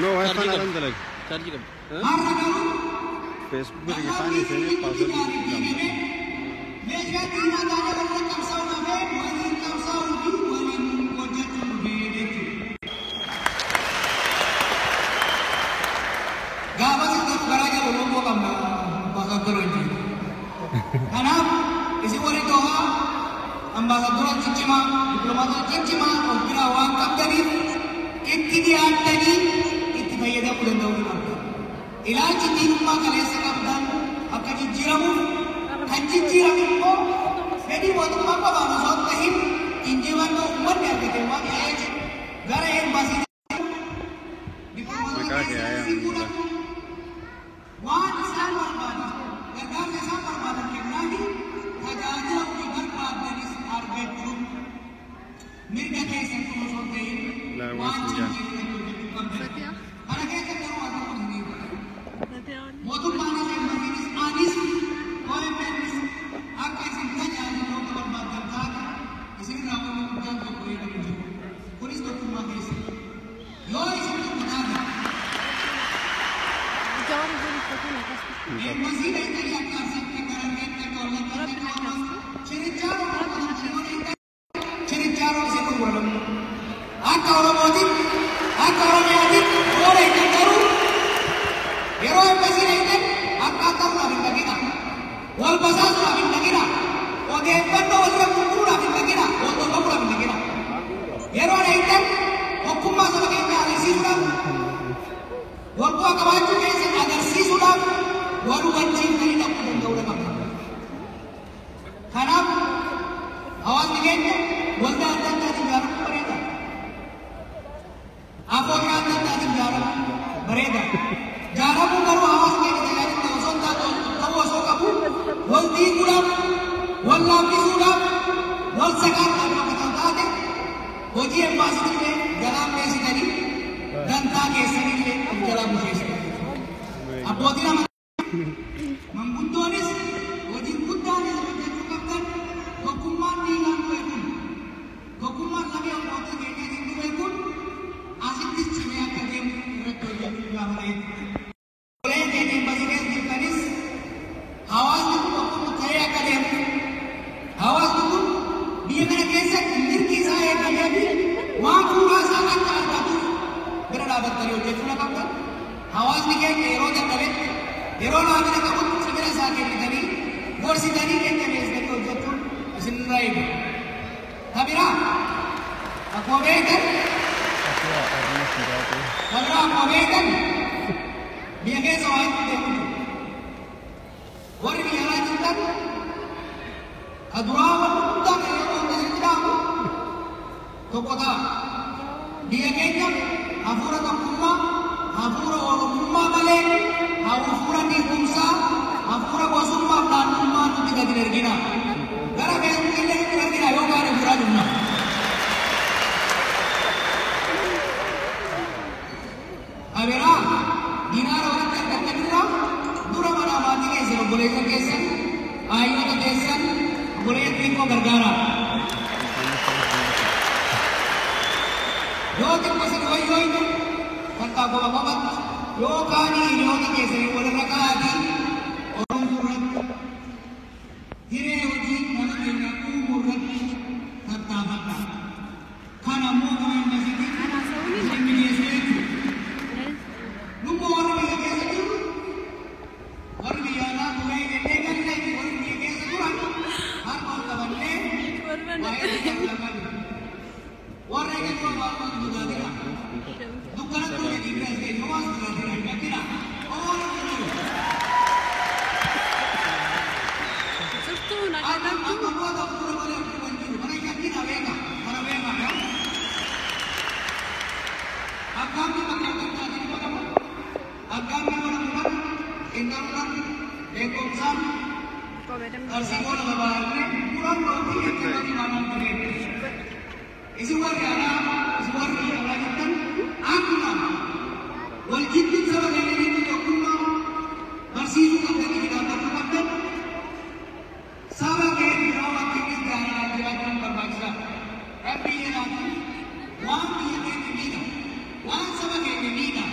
No, WiFi naan dalagu. Chaarjii qabdi. Har'a garuu Facebook isaanii seenee paaswordii jedhamu. Meeshaa diinaa taanee warra qabsaa'u hafee waliin qabsaa'uu fi waliin hojjechuun dhufee jechuudha. Gaafa garuu garaa jala Oromoo qabna ambaasaddara wajjin. Kanaaf isin warri Dohaa ambaasaddara ciccimaa dippiloomaatota ciccimaa of biraa waan qabdaniif itti dhiyaattanii itti fayyadamuu danda'uu ni qabda. Ilaalchi diinummaa kaleessa qabdan akka jijjiiramuuf kan jijjiirame immoo fedhii mootummaa qofaan osoo hin tahin injifannoo uummanni argate waan ta'eef gara embaasii Maqaa kee haa yaa'u. waan isaan barbaadan gargaarsa isaan barbaadan kennaafi tajaajila ofii barbaadanis argachuun mirga keessan qofa osoo hin ta'in Laa, waan waan sin cimsee hojjechuu qabdan. Kana keessa garuu waan tokko hin beeku. Mootummaanis embaasiinis anis OMNs akka isin tajaajilu akka barbaaddan taate isinirraa wanni guddaan tokko eegamu jiru. Kunis tokkummaa keessa. Yoo isin tokko taate embaasii dhaqxanii akka Arsiitti, akka Harargeetti, akka Wallaggaatti, akka Oromotti chirichaaroo chirichaaroo isin gurguramu. Akka Oromootitti, akka Oromiyaatitti yoo dhaqxan garuu yeroo embaasii dhaqxan akka akkamuudhaaf hin dhaqina. Wal basaasuudhaaf hin dhaqina. Odeeffannoo walirra gurguruudhaaf hin dhaqina. Wal dorgomuudhaaf hin dhaqina. Yeroo dhaqxan tokkummaa saba keenyaa agarsiisuudhaaf wal bu'aa qabaachuu keessan agarsiisuudhaaf wal hubachiiftanii dhaquu danda'uu qabda. Kanaaf hawaasni keenya waldaa adda addaatiin ijaaramuu bareeda. Afooshaa adda addaatiin ijaaramuu bareeda. Ijaaramuu garuu hawaasa keenya tajaajila osoo hin taane ta'uu osoo qabu wal diiguudhaaf, wal laaffisuudhaaf, wal sakattaaf akka ta'u taate hojii embaasiitillee jalaa meessitanii dantaa keessanillee of jalaa busheessitan. Abbootiin amantaa manguddoonis hojii guddaan isin hojjechuu qabdan tokkummaan dhiigaan dhufe kun tokkummaan lafee abbootii keenyaatiin dhufe kun asittis cimee akka deemu irratti hojjechuu gaafa ta'e. Olee keenya embaasii keessa jirtanis hawaasni kun tokkummaa ta'ee akka deemu hawaasni kun biyya kana keessatti mirgi isaa eegamee fi waan fuudhaa isaa akka argatuuf bira dhaabattanii hojjechuu na qabdan. Hawaasni keenya yeroo dadhabetti yeroo laafina qabutti cimina isaa kennitanii gorsitanii jajjabeessitanii hojjechuun isinirraa eegu. Tabiraa akkuma beektan tabiraa akkuma beektan biyya keessa waa hedduu deemu jiru. Warri biyya alaa jirtan ka duraa wanni guddaan kan yeroo hunda isin dhaamu tokko ta'a. Biyya keenya hafuura tokkummaa, hafuura oromummaa malee hafuura diigumsaa, hafuura gosummaa fi naannummaa nutti gadi hin ergina. Gara Feesbuuk illee nutti hin ergina yoo kaane biraa dhufna. Kabiraa dinaara walitti argattanirraa dura mana maatii keessan obboleessa keessan hayyoota keessan obboleessa xiqqoo gargaara. Yoo xiqqoo isin wayyoo hin takkaa qofa qofatti yoo kaanii hiriyoota keessanii walirra kaa'atii Oromoo irratti hiree hojii nama keenya uumuu irratti tattaafadha. Kana immoo gama embaasiitiin isin mijeessee jechuudha. Lubbuu warri biyya keessa jiru warri biyya alaa turee jennee gallee fi warri biyya keessa turan harka ol qabannee waa'ee tajaajila jiru. Warra eeggachuu waan waan sodaatina. Dukkanatti hojii dhiibna as keessa waan sodaatina hin gaddina. Oola jiru. Akka akka booda fuula malee fuula hin jiru. Mana shakkina beeka. Mana beeka. Akkaamni bakka adda addaatiin godhama. Akkaamni godhamu kana qindaa'uudhaan beekumsaan tarsiimoo lafa baafnee murannoo fi ejjennoo cimaadhaan godhee. Isin warri alaa, isin warri biyya alaa jirtan akkuma wal jibbiin saba keenya tokkummaa barsiisuu qabdanii fi dhaabbachuu qabdan saba keenya wajjinis jaalalaa jiraachuun barbaachisaadha. Rabbii jedhaatu waan biyya keenya miidha, waan saba keenya miidha,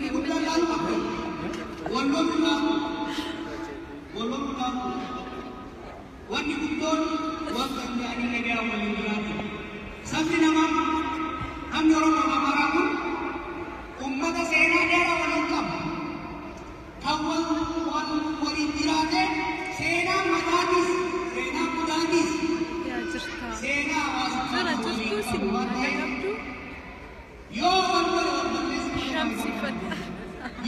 Wanni guddaan laaluu qabdan wal loluudhaan, wal loluudhaan, wanni guddoon wal danda'anii nagaa waliin jiraatu. Sabni namaa, namni Oromoo fi Amaaraa kun ummata seenaa dheeraa waliin qabu. Kan wal waliin jiraatee seenaa mataatis, seenaa godaatis, Yaa jirta. seenaa hawaasummaa Jira waliin jirtuu qabu si waan ta'eef qabdu yoo wal lole wal balleessuu shamsifadha.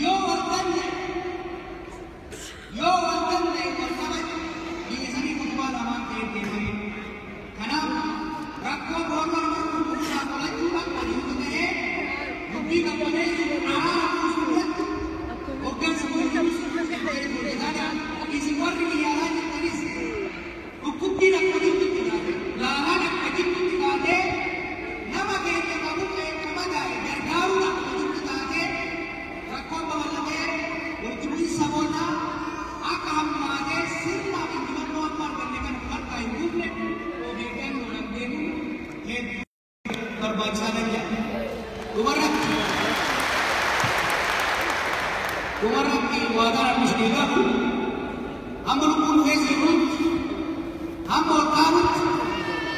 Yoo wal ganne, yoo wal ganne, wal kabaje, biyya sanii utubaa lamaan ta'ee deemanii. Kanaaf rakkoo booroo nama gurguddaa qolachuudhaan waliin ta'ee dubbii qabbaneessuuf, araara buusuu irratti hoggansa isin warri biyya alaa jirtanis dhukkubbiin akka jirtutti taate, laalaan akka jirtutti taate, nama keenya qabu nama gaa'e gargaaruun akka jirtu taate, rakkoon babal'atee walitti bu'iinsa sabootaa akka hammaatee sirnaaf injifannoo amma arganne kana harkaa hin buufne of eeggannoodhaan deemuun hedduu barbaachisaadha jedha. Dhumarratti waadaan harmi isinii galu, hamma lubbuun nu keessa jirutti, hamma ol kaanutti,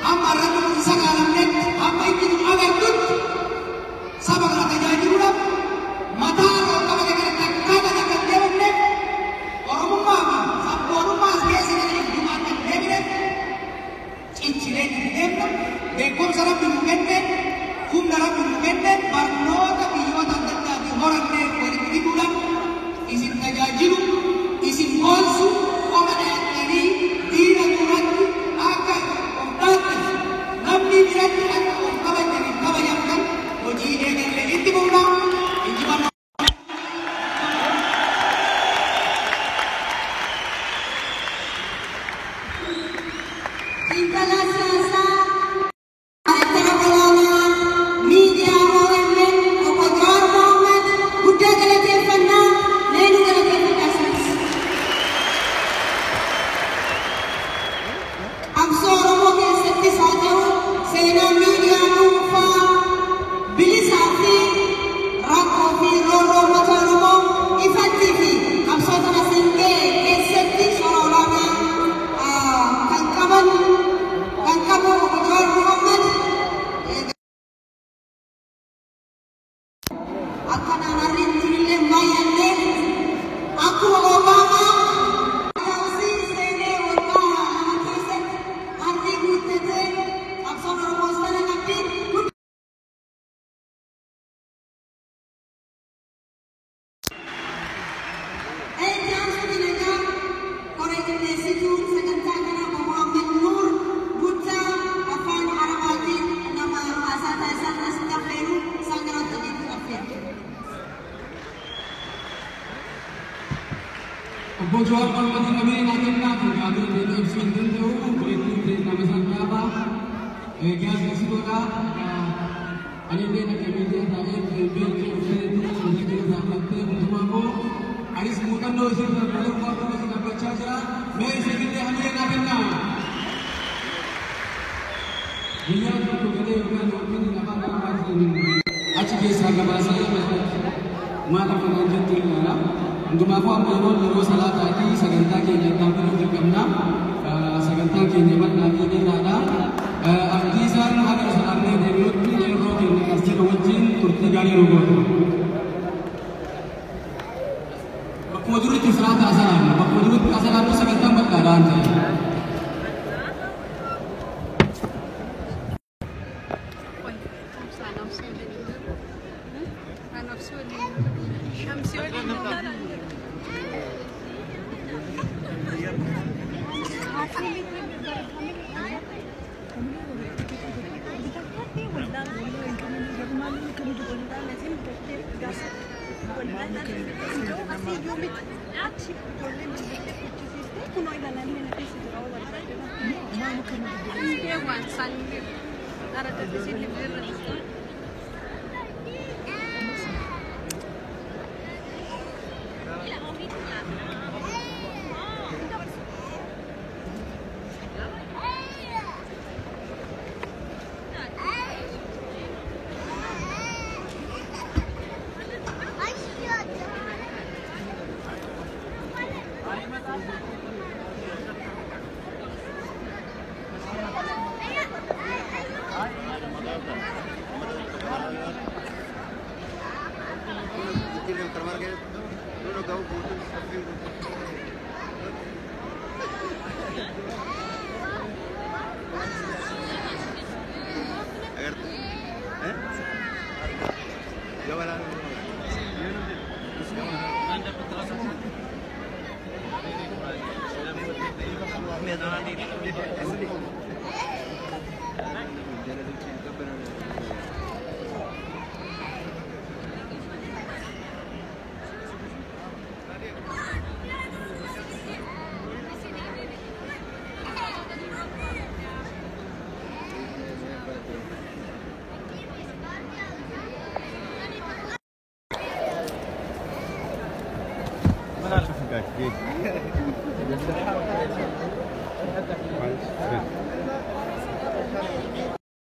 hamma irratti nu hin sagaalamnetti, hamma ijji nu agartutti saba kana tajaajiluudhaaf mataa ol qabate kana takkaa gad akka hin deebifneef, Oromummaa fi sabboonummaa as keessa jiran hundumaa akka hin deebineef ciccilee itti deemna. Beekumsa Rabbi nu kenne, humna Rabbi nu kenne, barnoota biyyoota adda addaatii horannee walitti fiduudhaan isin tajaajilu, isin boonsu, qoma dhayattanii diina duratti akka of dhaattan, namni biratti akka of kabajaniif kabajamtan hojii eegalle itti fufna. Injifannoo. Xiinxalaa siyaasaa, Daayirektara olaanaa miidiyaa OMN Obbo Jawaar Mohaammed guddaa galateeffannaa, leenuu galateeffadhaa isinis. Qabsoo Oromoo keessattis haa ta'u, seenaa miidiyaa dhuunfaa bilisaa fi rakkoo fi roorroo uummata Oromoo ifatti fi qabsoo kana siin ga'e keessatti shoora olaanaa kan qaban kan qabu Obbo Jawaar Mohaammed akkanaan arriin illee baay'annee akkuma Obaamaa Housii seenee waggaa 2 keessatti arrii guuttatee qabsoon Oromoos sana qabdi. Itti aansuun egaa koree qindeessituu sagantaa kanaa Obbo Muhammad Nuur Guddaa afaan Arabaatiin nama haasaa taasisan asitti affeeru, isaan gara waltajjiitti affeeru. Obbo Jawaar Mohaammed qabee naa kennaa fi gaafii deebii ibsuu hin danda'u. Obboleettiin ta'e nama isaan dhaaba. Gaazexeessitoodha. Ani illee akka miidiyaa taa'ee beekee dhufeetti hojii keessa dhaabbattee hundumaa koo anis muuxannoo ishee irraa baruudhaaf akkasii dhaabbachaa jira. Mee isheen hamilee naa kennaa. Guyyaa tokko galee yookaan yookiin afaan Arabaatiin achi keessaa gabaasee maal akka naan jettu ilaala. Hundumaafuu amma yeroon yeroo salaataatii sagantaa keenya dhaabbatuu jalqabna. Sagantaan keenya bal'aa fi dheeraadha. Abdii isaan haga salaannee deebi'utti yeroo keenya as jiru wajjin turtii gaarii nu gootu. Bakkuma jirutti salaata asalaanna. Bakkuma jirutti asalaannu, sagantaan bal'aadha waan ta'eef. Shamsi waliin. Waan isaan hin beeku. Ara dandeessee irra. Guys.